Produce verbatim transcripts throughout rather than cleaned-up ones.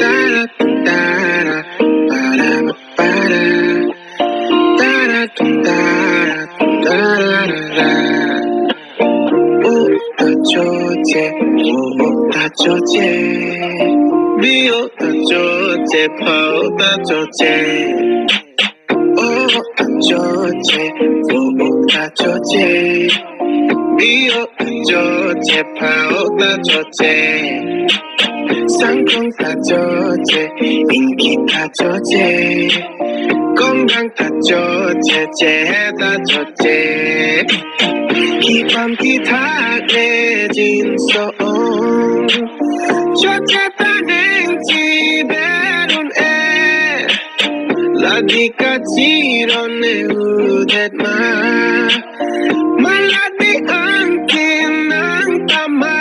Tara tum tara, para pa para. Tara tum tara, tara ra ra. O ta choche, o o ta choche. Bi o ta choche, pha o ta choche. O ta choche, o o ta choche. Bi o ta choche, pha o ta choche. Sangkrong ta choche, ingki ta choche. Konggang ta choche, che ta choche. Kipam kithak le jinso ong. Choche ta neng chiber un-e. La di kachiron ne udet ma. Ma la di angkin nang tama.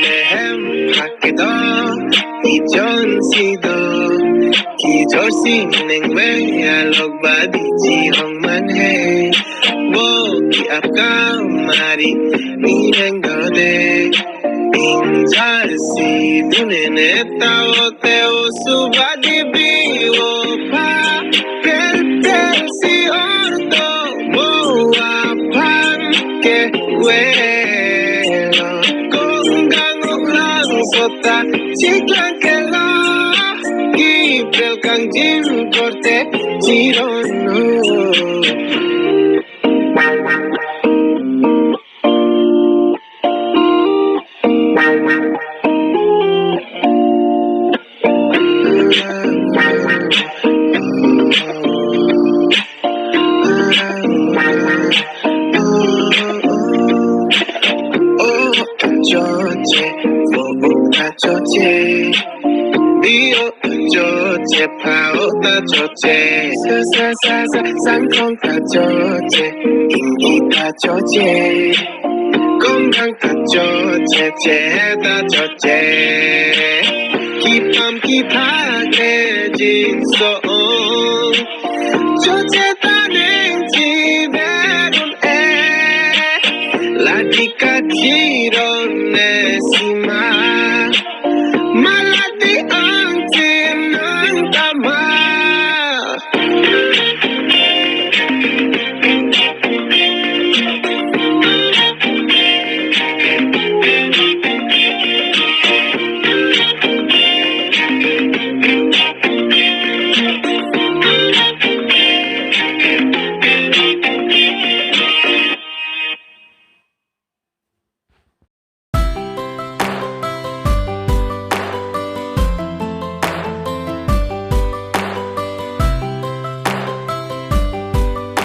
Lehem phak kedo, ijon si do, kijor si neng me alok badi chihong man he. Bo ki apka mari ni neng do de. Injar si dunene ta o te o subadi bi o pha. Pel pel si ordo bo aphan ke welo. Konggang o langso ta chiklang ke la. Kipel kangjin korte chiron o. O ta choche, o o ta choche. Bi o ta choche, pha o ta choche. Sa sa sa sa, sangkrong ta choche, ingki ta choche. Konggang ta choche, che ta choche. Kipam kithak le jinso ong. Choche ta neng chiber un-e. La di kachiron ne si.